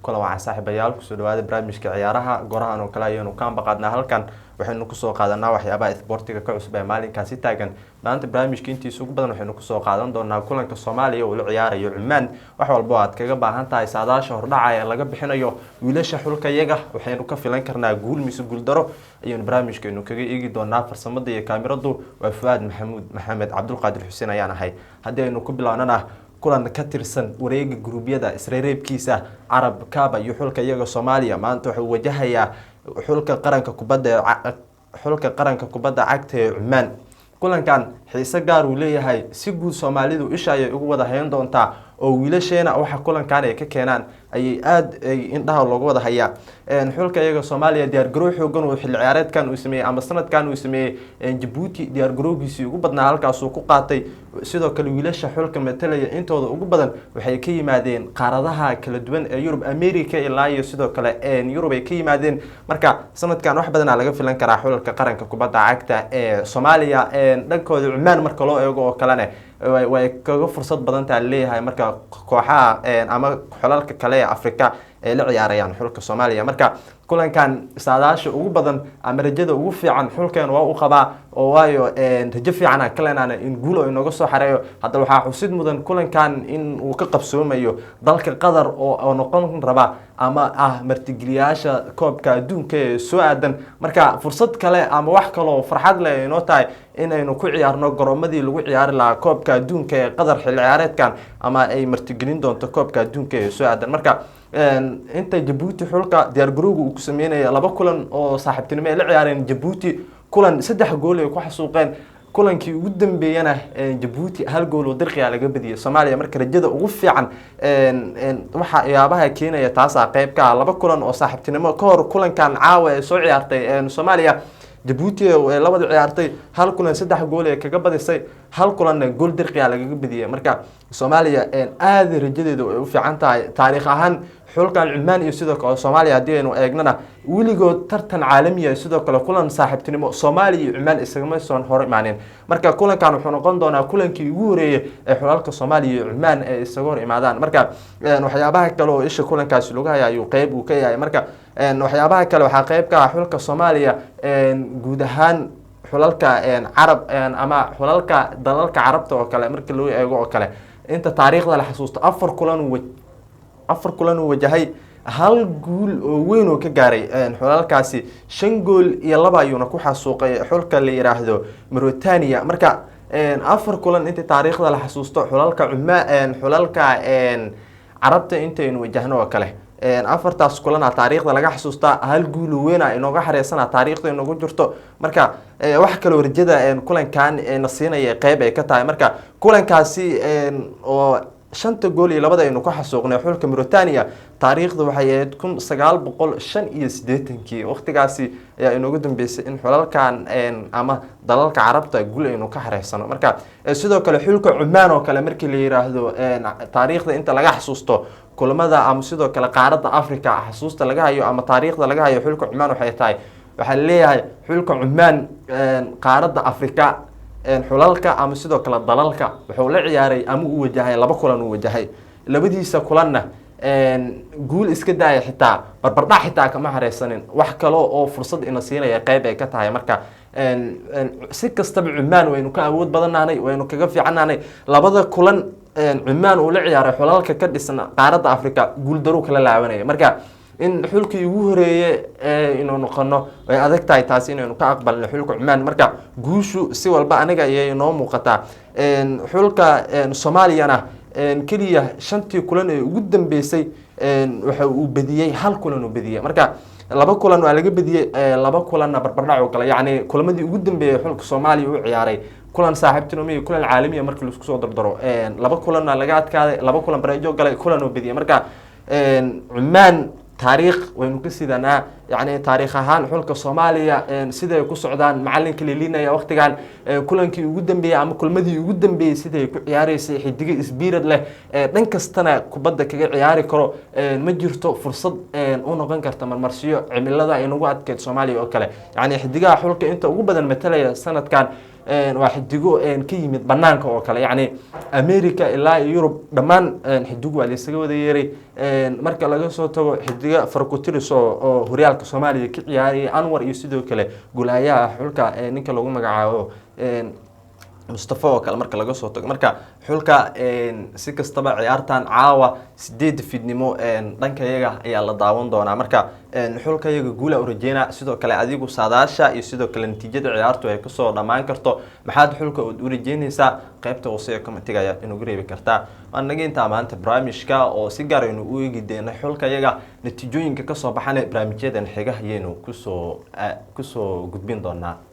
Kulan wacan, saaxiibayaal, kusoo dhawaada barnaamijka ciyaaraha. Gorahan oo kale ayaynu ka ambaqaadnaa halkan, waxaynu kusoo qaadanaa waxyaabaha isboortiga ka cusub ee maalinkaasi taagan. Maanta barnaamijka intiisa ugu badan waxaynu kusoo qaadan doonaa kulanka Soomaaliya uu la ciyaarayo Cumaan, wax walba oo aad kaga baahan tahay, saadaasha hordhaca ee laga bixinayo wiilasha xulka yaga, waxaynu ka filan karnaa guul mise guuldaro ayaynu barnaamijkeenu kaga eegi doonaa. Farsamada iyo kaamiradu waa Fuaad Maxamuud Maxamed, Cabdulqaadir Xuseen ayaan ahay. Haddii aynu ku bilownana, kulan ka tirsan wareega guruubyada isreereebkiisa Carab Kaba iyo xulka iyaga Soomaaliya maanta wuxuu wajahayaa xulka qaranka kubadda cagta ee Cumaan. Kulankan xiise gaar uu leeyahay, si guud Soomaalidu isha ayay ugu wada hayn doontaa, oo wiilasheena waxa kulankan ay ka keenaan ayay aada indhaha loogu wada hayaa. Xulka iyaga Soomaaliya diyaargarow xoogan uu xilli ciyaareedkan uu sameeyey ama sanadkan uu sameeyey, Jabuuti diyaargarowgiisii ugu badnaa halkaasuu ku qaatay. Sidoo kale wiilasha xulka matalaya intooda ugu badan waxay ka yimaadeen qaaradaha kala duwan ee Yurub, America ilaa iyo sidoo kale Yurub ay ka yimaadeen. Marka sanadkan wax badanaa laga filan karaa xulka qaranka kubadda cagta ee Soomaaliya. Dhankooda Cumaan marka loo eego oo kalene, way kaga fursad badan taha leeyahay marka kooxaha ama xulalka kale ee Africa ay la ciyaarayaan xulka Soomaaliya. Marka kulankan saadaasha ugu badan ama rajada ugu fiican xulkeen waa u qabaa, oo waayo rajo fiican aan ka leenaana in guul oo inooga soo xareeyo. Haddaba waxaa xusid mudan kulankan in uu ka qabsoomayo dalka Qatar oo noqon raba ama ah martigeliyaasha koobka adduunka ee soo aadan. Marka fursad kale ama wax kaloo farxad leh inoo tahay inaynu ku ciyaarno garoomadii lagu ciyaari lahaa koobka adduunka ee Qatar xilli ciyaareedkan ama ay martigelin doonto koobka adduunka ee soo aadan. Marka inta Jabuuti xulka diyaargarowga uu ku sameynaya, laba kulan oo saaxiibtinimo ay la ciyaareen Jabuuti, kulan saddex gool ay ku xasuuqeen, kulankii ugu dambeeyana Jabuuti hal gool oo dirqiya laga badiyay Soomaaliya. Marka rajada ugu fiican waxyaabaha keenaya taasaa qayb ka ah. Laba kulan oo saaxiibtinimo ka hor kulankan caawa ee soo ciyaartay Soomaaliya, Jabuuti ee labada ciyaartay, hal kulan saddex gool ee kaga badisay, hal kulanna gool dirqiya lagaga badiyay. Marka Soomaaliya aada rajadeedu ay u fiican tahay. Taariikh ahaan xulkan Cumaan iyo sidoo kale Soomaaliya haddii aynu eegnana, weligood tartan caalamiya sidoo kale kulan saaxiibtinimo Soomaaliya iyo Cumaan isagama soon hor imaanin. Marka kulankan wuxuu noqon doonaa kulankii ugu horeeyey ee xulalka Soomaaliya iyo Cumaan ay isaga hor imaadaan. Marka waxyaabaha kale oo isha kulankaasi lagu haya ayuu qeyb uu ka yahay. Marka waxyaabaha kale waxaa qeyb ka ah xulka Soomaaliya guud ahaan xulalka Carab ama xulalka dalalka Carabta oo kale marka loo eego oo kale, inta taariikhda la xasuusto afar kulan uu wajahay, hal guul oo weyn oo ka gaaray xulalkaasi, 5 gool iyo 2 ayuuna ku xasuuqay xulka la yiraahdo Mauritania. Marka afar kulan inta taariikhda la xasuusto xulalka xulalka Carabta intaynu wajahno oo kale, afartaas kulana taariikhda laga xasuustaa, hal guul oo weyn a inooga xareysana taariikhda inoogu jirto. Marka wax kaloo rajada kulankan na siinaya qeyb ay ka tahay. Marka kulankaasi oo 5 gool iyo 2 aynu ku xasuuqnay xulka Mauritania, taariikhda waxay ahayd 1985-kii. Waqtigaasi ayaa inoogu dambeysay in xulalkan ama dalalka Carabta guul aynu ka xareysano. Marka sidoo kale xulka Cumaan oo kale markii la yiraahdo, taariikhda inta laga xasuusto kulamada ama sidoo kale qaaradda Africa xasuusta laga hayo ama taariikhda laga hayo xulka Cumaan waxay tahay, waxaa leeyahay xulka Cumaan qaaradda Africa xulalka ama sidoo kale dalalka wuxuu la ciyaaray ama uu wajahay laba kulan uu wajahay, labadiisa kulanna guul iska daaya, xitaa barbardhac xitaa kama xareysanin. Wax kale oo fursad ina siinaya qeyb ay ka tahay. Marka si kastaba Cumaan waynu ka awood badannahnay, waynu kaga fiicannahnay. Labada kulan Cumaan uu la ciyaaray xulalka ka dhisan qaaradda Africa guuldaruu kala laabanaya. Marka in xulkii ugu horeeye inuu noqono way adag tahay taasi inaynu ka aqbalno xulka Cumaan. Marka guushu si walba aniga ayay inoo muuqataa. Xulka Soomaaliyana keliya shantii kulan ee ugu dambeysay waxa uu bediyey hal kulan uu bediyey. Marka laba kulan waa laga bediyey, laba kulanna barbardhac oo galay. Yacni kulamadii ugu dambeeyey xulka Soomaaliya u ciyaaray, kulan saaxiibtinimo iyo kulan caalamiya markii laisku soo dardaro, laba kulanna laga adkaaday, laba kulan bareejo galay, kulan uu bediyey. Marka Cumaan taariikh waynu ka sidanaa, yacni taariikh ahaan xulka Soomaaliya siday ku socdaan, macalinka lelinaya waqtigan, kulankii ugu dambeeyey ama kulmadii ugu dambeeyey siday ku ciyaareysay, xidigo isbiirad leh, dhan kastana kubadda kaga ciyaari karo, ma jirto fursad u noqon karta marmarsiyo cimilada ay nagu adkeyd Soomaaliya oo kale. Yacni xidigaha xulka inta ugu badan matalaya sanadkan Waa xidigo ka yimid banaanka oo kale, yacni America ilaa iyo Yurub dhammaan xidigu waa laysaga wada yeeray. Marka laga soo tago xidiga farkutiris oo horyaalka Soomaaliya ka ciyaarayay, Anwar, iyo sidoo kale gulayaha xulka ninka lagu magacaabo Mustafa oo kale, marka laga soo tago marka xulka, si kastaba ciyaartan caawa 8 fiidnimo dhanka yaga ayaa la daawan doonaa. Marka xulka yaga guula u rajeynaa. Sidoo kale adigu saadaasha iyo sidoo kale natiijada ciyaartu ay kasoo dhammaan karto, maxaad xulka u rajeynaysaa? Qaybta hoose ee commentiga ayaad inugu reebi kartaa. Waa naga intaa maanta barnaamijka oo si gaar aynu u eegi deena xulka yaga. Natiijooyinka kasoo baxana barnaamijyadan xiga ayaynu kusoo gudbin doonaa.